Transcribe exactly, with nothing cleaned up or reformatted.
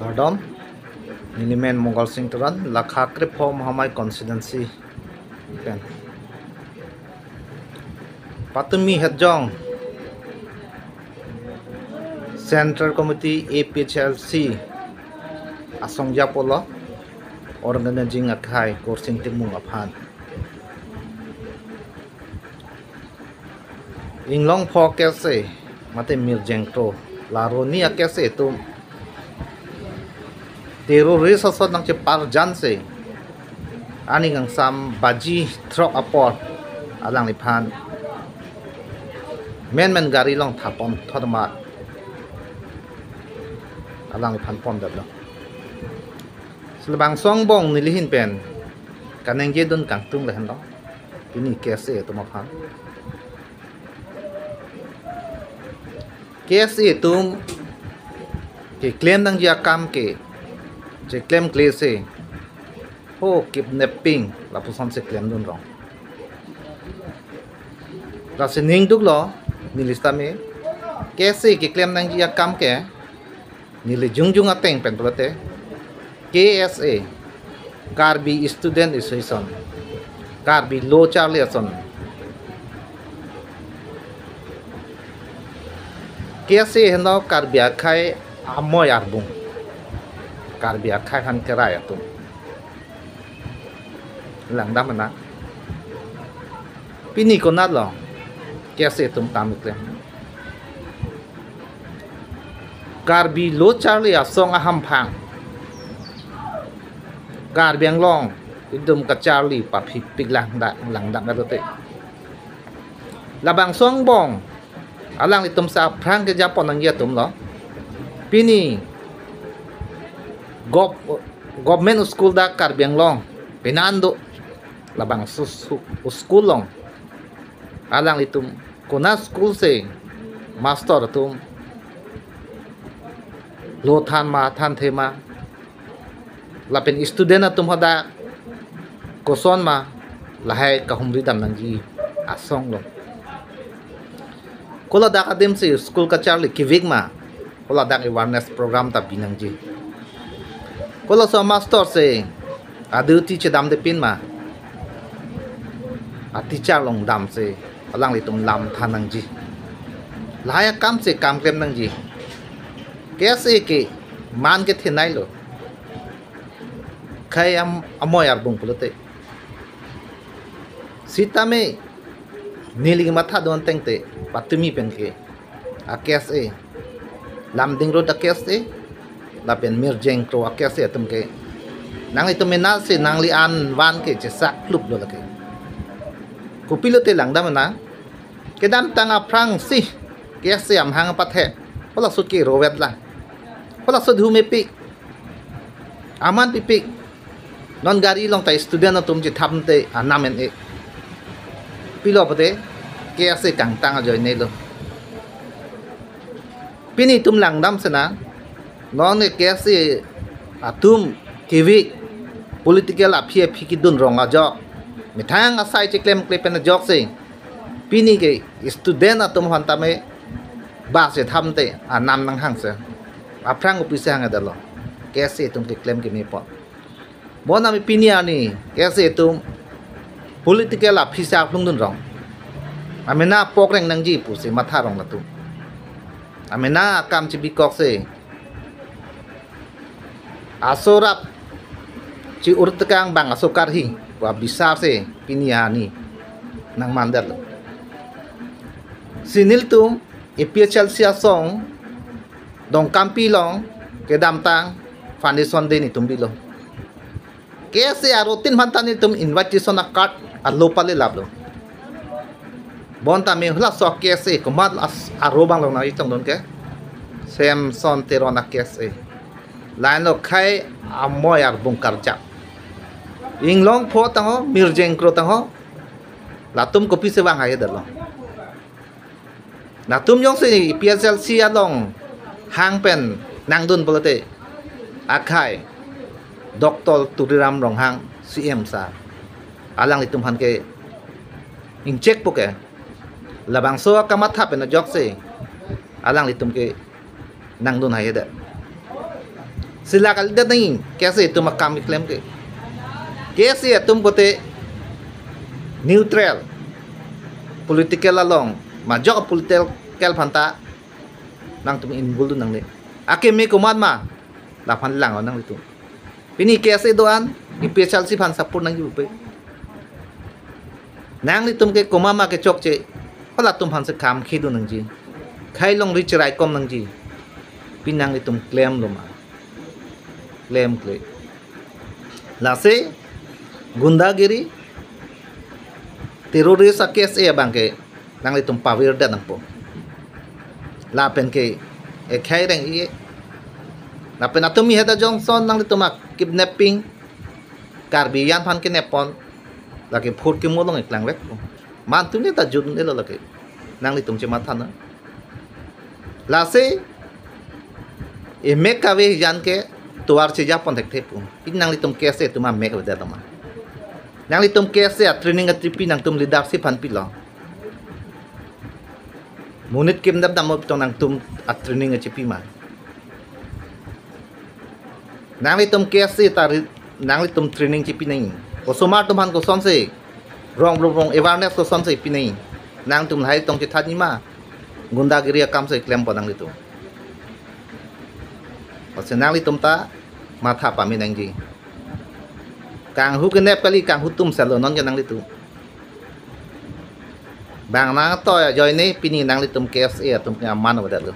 Kardom, nelimen Mongal Sing Teron, lakha krepho Mahamai constituency pen. Patumi hetjong Central Committee A P H L C asong japo lo, organizing akhai Korsing Timung aphan. Inglongpho K S A mate Mirjeng Kro, la aroni a K S A atum terrorist asot nangcheparjan si, ani kangsam baji throk apor alangliphan menmen gari along thapon thotmat alangliphan pondetlo. Si labangso angbong nelihin pen kaningje dun kangtung lahenlo, pini K S A atum aphan. K S A atum keklem nangji akam ke cheklemkle si, ho kidnapping lapuson si klemdun rong. Lasi ningduklo, neli sitame K S A keklem nangji akam ke, neli jongjong ateng pen pulote K S A, Karbi Student Association, Karbi Lo Charli Ason, K S A henlo Karbi akhai amoi arbung, Karbi akhai aphan kerai atum. Langdam nang. Pini konatlo K S A atum kam keklem? Karbi Lo Charli Asong ahamphang Karbi Anglong itum kacharli paphipik langda, langdam alote. Labangso angbong alanglitum si aphrang kejapon nangji atumlo. Pini gov-, government school dak Karbi Anglong penang do, labangso su-, school along alanglitum konat school si master atum lo than ma thanthe ma, lapen student atum hadak koson ma, lahai kahumri dam nangji asong lo. Koladak adim si school kacharli kevek ma, koladak awareness program ta bi nangji. Kolaso master si a-duty chedamde pin ma, a-teacher along dam si alanglitum lam than nangji. Lahai akam si kam klem nangji. K S A ke man kethenei lo, khei am-, amoi arbung pulote. Sitame neli kemathadun ateng te, patumi pen ke a-K S A, Lumding Road a-K S A, lapen Mirjeng Kro a-K S A atum ke, nanglitum mena si nangli an van ke chesak kluplo lake. Kopi lote langdam nang, kedamtang aphrang si K S A amahang pathe, halaso ke rovet la, halaso dhu mepik, aman pipik. Non gari along ta student atum chetham te anam en-e. Pilo pute K S A kangtang ajoine lo. Pini itum langdam sena, non ke K S A atum kevek political aphi aphi kedun rong ajok, methang asai cheklemkle pen ajok si, pini ke student atum aphan tame bus chetham te anam nanghang si, aphrang kopi si hang adalo, K S A atum keklem keme apot. Bonta pini arni K S A atum political aphi si arlung dun rong, amena pokreng nangji pusi matha rong latum. Amena akam chibikok si, aso rap chi-urtekang bang aso karhi pu abisar si pini arni nangmandetlo. Si nelitum A P H L C asong Dongkampi along kedamtang foundation day netum bilo. K S A arotin aphan ta netum invitation a-card alo pale laplo. Bonta me halaso K S A komat as-, aro abang along nangchetongdun ke, Samson Teron a-K S A. Lahenlo khei amoi arbung karjap. Inglongpho tangho, Mirjeng Kro tangho, latum kopi si vang hai detlo. Latum jongsi A P H L C along hang pen nangdun pulote, akhai Doctor Tuliram Ronghang C M sir, alanglitum aphan ke ingchek puke, labangso akamatha pen ajok si alanglitum ke nangdun hai det. Sila kalidet nangji, KSA atum akam keklem ke. KSA atum pote neutral, political along, majok political aphan ta nangtum involve nangne. Akeme komat ma, laphan lang nanglitum. Pini KSA do-an, APHLC aphan support nangji pupe. Nanglitum ke komat ma kechokche, halatum aphan si kam khedun nangji. Khei longri cheraikom nangji. Pini nanglitum klemlo ma. Klemkle. Lasi, gundagiri, terrorist a-KSA abang ke, nanglitum pavirdet nangpo. Lapen ke, ekhai reng-e. Lapen atum ihet ajoine nanglitum a-kidnapping, Karbi an aphan kenep pon, lake phur kemo along eklang vekpo. Mantu ne ta jun elo lake. Nanglitum chematha na. Lasi, emek kave jan ke tovar cheja pon thekthepo. Pini nanglitum KSA atum amek avedet ma. Nanglitum KSA a-training achipi nangtum leadership aphan pilo. Monit kim dam dam mo pitong nangtum a-training achipi ma. Nanglitum KSA ta ri-, nanglitum training chipi nangji. Osomar atum aphan kosonsi, rong rong rong awareness kosonsi pi nangji. Nangtum lahai tong chethanji ma. Gundagiri akam si klem pon nanglitum. Lasi nanglitum ta matha pame nangji. Kanghu kenep kali, kanghu atum selo non ke nanglitum. Bang nangtoi ajoine pini nanglitum KSA atum ke aman avedet lo.